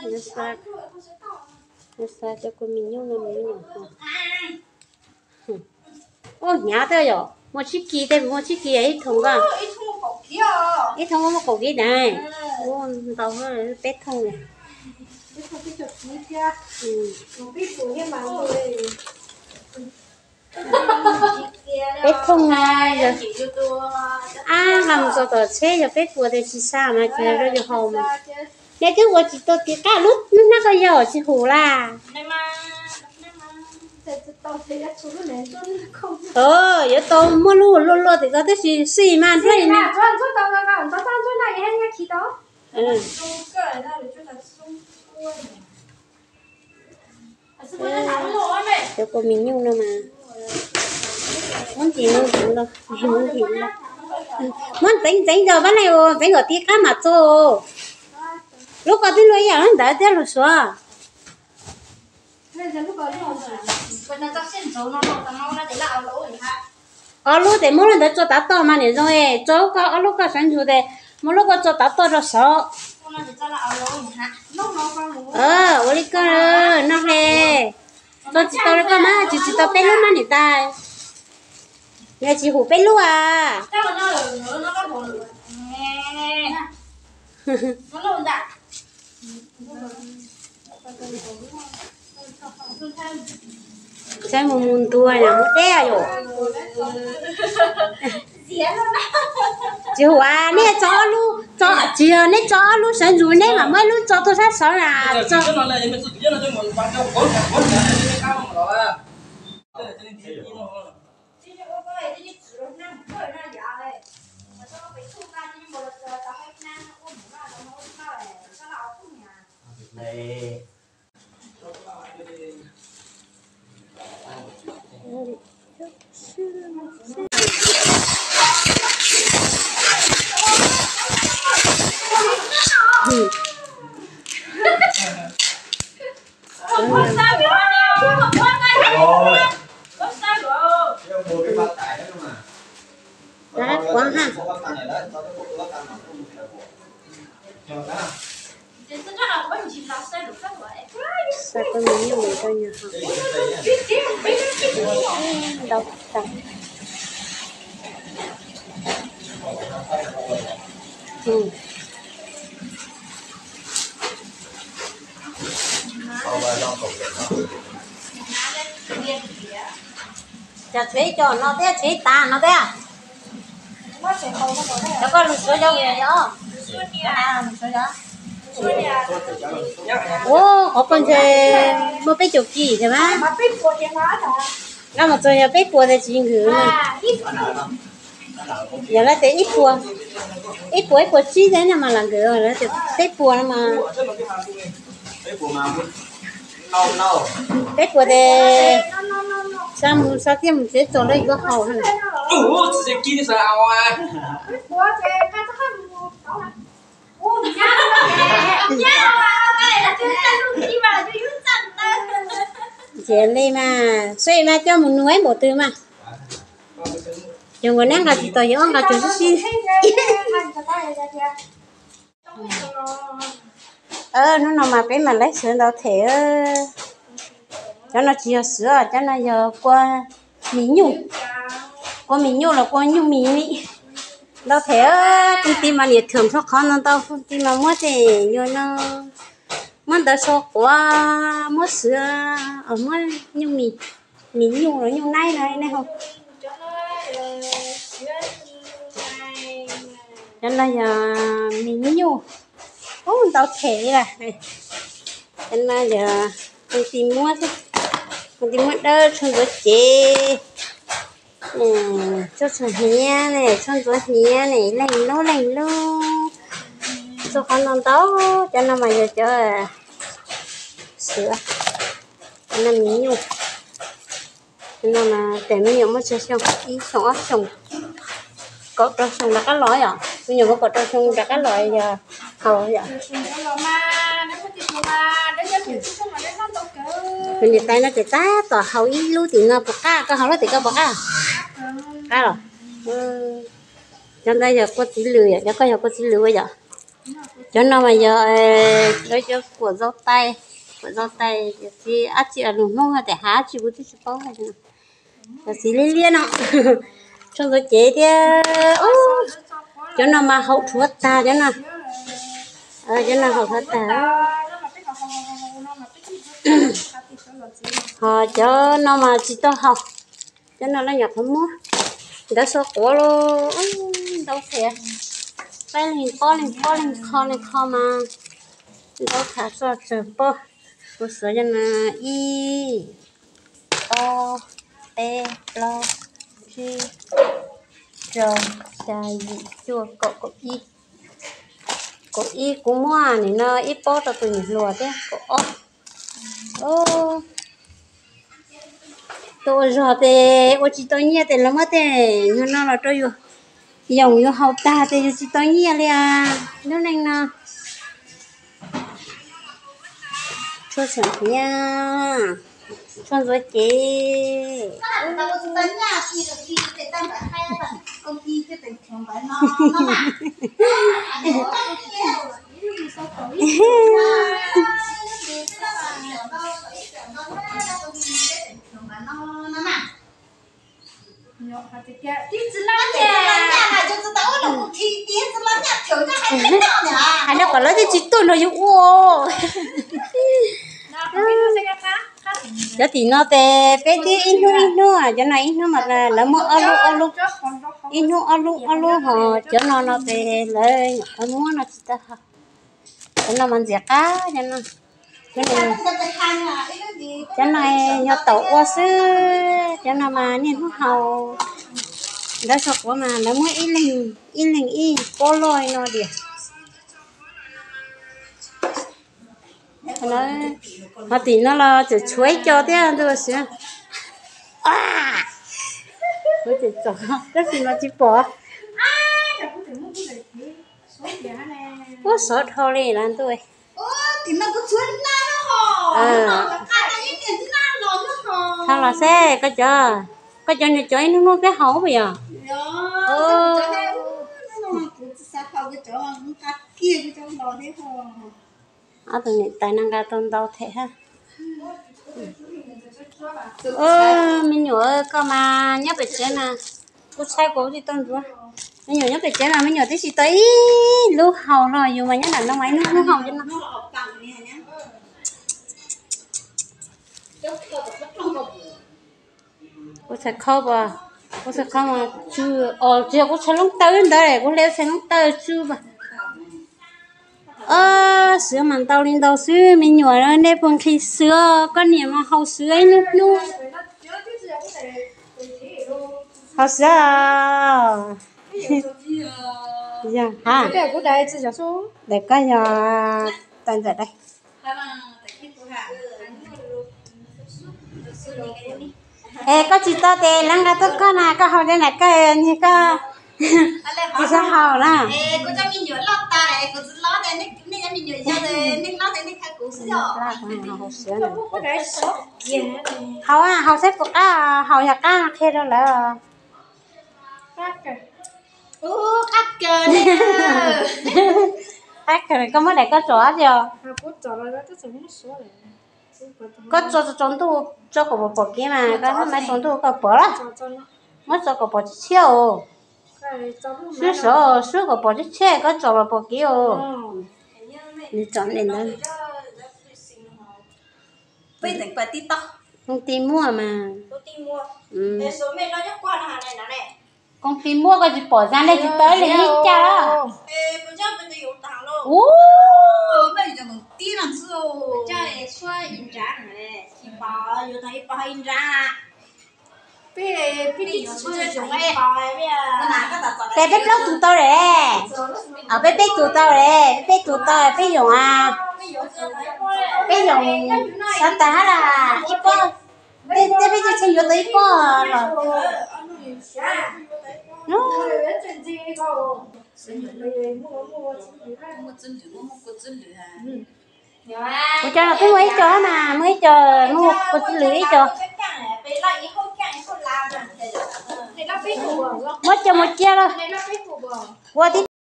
Yuav xa, yuav xa cov kua mis nyuj no mus nyom. Ua hnyav thiab yom, muaj tsib kis tej, muaj tsib kis ib thooj ko. Ib thooj muaj kaum kis na. Ua ntau peb thooj. Peb thooj. Ab, nqa mus txog tom tsheb yog peb puas tias tsis xa mas ces rau yus haus mas. Nej twb ua tsis tau tim qab lub hnab ko yog tsis hum las. Yuav tau muaj lub luaj luaj tim ko tab sis xij mas nrog. Cov kua mis nyuj no mas muab ntxim no, muab ntxim no, muab ntxeev ntxeev cov pab ne, ntxeev kom tib qab mam txog. Lub ko twb luaj ib yam li ntawd thiab los Suav. Ob lub tes muab lub ntawd tso tav toj mas niam zoo, tso lub ko, ob lub ko sawv ntsug tes muab lub ko tso tav toj rau saud. Ua li ko, noj he. Tso tsis tau li koj mas, tsis tsis tau peb lub mas niam tais. Yog tsis hum peb lub a. Saib mus mus ntua yom, muaj deb yom. Tsis hum a, nej tso ob lub, tsis yog nej tso ob lub sawv ntsug nej mam muab ib lub tso tuaj sab saud na. Tso. Rau qab quav ha. Xa kua mis nyuj mus rau nyuag haus. Ntau tas. Cov tsheb cov no thiab, tsheb tas no thiab. Cov koj lus Suav yog, lus Suav yog. Ua qhov poj ntseg muaj peb caug kis thiab mas. Nqa mus txog yog peb puas tias tsis nkws. Yog lawv tias ib puas, ib puas ib puas tsib thiab no mas lam nkws, lawv tias peb puas no mas. Peb puas tes xa mus xa thiaj mus tsev txog lawv yuav haus na. Ntiav li mas, seb mas coj mus nug ib npaum twg mas. Yog nkaus neb nqa tsis tau yog ob nqa tsuag sib sib. Hnub no mas peb mam laib sawv ntau them. Cov no tsis yog xiv, cov no yog kua mis nyuj. Kua mis nyuj los kua nyuj mis li. Ntau them, foom ti mas niam thwm rau qhov no ntau, foom ti mas muab ces yog no muab ntawd so quav, muab xiv, muab nyuj mis, mis nyuj los nyuj naib no nej hu. Cov no yog mis nyuj. Ub, ntau them li lawm. Cov no yog foom ti muab xwb. Foom ti muab dawb tshuaj ntxuav cev, tshuaj ntxuav hniav ne, tshuaj ntxuav hniav ne, leej lub leej lub. Tshuaj qhov no ntau, cov no mas yog cov xiv, cov no mis nyuj. Cov no mas tes me nyuam muaj tsawg xyoo, ib xyoo ob xyoo, kaum rau xyoo rov qab los yom, me nyuam muaj kaum rau xyoo rov qab los yog haus yom. Kuv niam tais no ces tab tom haus ib lub tim no puas qab, koj haus lub tim ko puas qab? Qab los. Cov ntawd yog kua txiv lws yom, cov ko yog kua txiv lws ua yom. Cov no mas yog lawv cov kuam zau tais, kuam zau tais, cov txiv dab tsi lus Hmoob hais tias hav dab tsi kuv twb tsis paub. Cov txiv liab liab no, tshuaj ntxuav cev thiab. Cov no mas haus dhuav tag cov no. Cov no haus dhuav tag. Ho cov no mas tsis tau haus. Cov no lawv nyuam qhuav muab ntawv xo quav los ntau thiab. Peb leeg pob leeg pob leeg kho leeg kho mas ntau tham xo tsawg pob. Kuv xav cov no ib, ob, peb, plaub, tsib, rau, xya, yim, cuaj, kaum, kaum ib. Kaum ib kuv muab nim no ib pob rau tus niam hluas thiab kaum ob. Tus ua zog ces ua tsis tau nyiaj ces lawv muab tej nyuag no los rau yus yoom yus haus tag ces yus tsis tau nyiaj li lub neej no. Tshuaj xeem hiab, tshuaj ntxuav cev. Hais no kom lawv thiaj tsis tuaj nrog yus ua. Cov tim no ces peb twb ib hnub ib hnub, cov no ib hnub mas lawv muab ob lub ob lub, ib hnub ob lub ob lub ho cov no no ces lawv nyuam qhuav muab no tsis tau haus. Cov no mas ntxim qab cov no. Cov no yog taum ua xwb, cov no mas niaj hnub haus. Ntawv xo quav mas lawv muab ib leeg ib leeg ib pob loj li no tiag. Ho tim no los tseem tshuav ib co thiab ntuj siab. Kuv tseem tsom tab sis mas tsis pom. Ub, sov dhau li lawm ntuj. Thaum los seb koj cov, koj cov nws cov ib hnub hnub peb haus puas yog? Ob tug niam tais no nqa tau ntau thiab hab. Me nyuam koj mas nyob pem tsev mas, kuv tshaib kuv tsis tau ntxuav. Me nyuam nyob pem tsev mas me nyuam twb tsis tau ib lub haus los yus mas nyob nram no mas ib hnub hnub haus li no. Kuv txhais qhov, kuv txhais qhov mas tsw, os tsis yog kuv txhais lub taw ntawd, kuv hle txhais lub taw tsw mas. Os, xiav mas ntau li ntau xwb, me nyuam nej puas nqhis xiav, koj niam mas haus xiav ib hnub hnub. Haus xiav. Yog ha. Daim koj yog tawm ntawm daim. Es koj tsis tau tes lawv nqa tuaj koj na, koj haus li na, koj niag koj tsis txhob haus na. Haus, haus saib puas qab, haus yog qab qhia rau lawv. Qab kawg, koj muab daim koj tsom dab tsi os? Koj tso, tso ntuj, tso kom pom pom kev mas, koj maiv tso ntuj koj pom lawm. Muab tso kom pom tshiab tshiab os. Swb sov, swb kom pom tshiab tshiab, koj tsom los pom kev os. Nws tsom li ntawd. Koob tij muaj mas. Koob tij muaj, koj tsis pom zaj nej tsis tau ib leeg ib caj los? Ub, ces peb plaub tus tau lawm, peb peb tus tau lawm, peb tus tau peb yoom a, peb yoom xav tas hab las ib pob, peb, peb tseem tsheej yuav tau ib pob los. Kuv cov no twb muaj ib co hab mas, muaj ib co, muaj kuv txiv lwm ib co. Muab coj mus cia los. Ua tib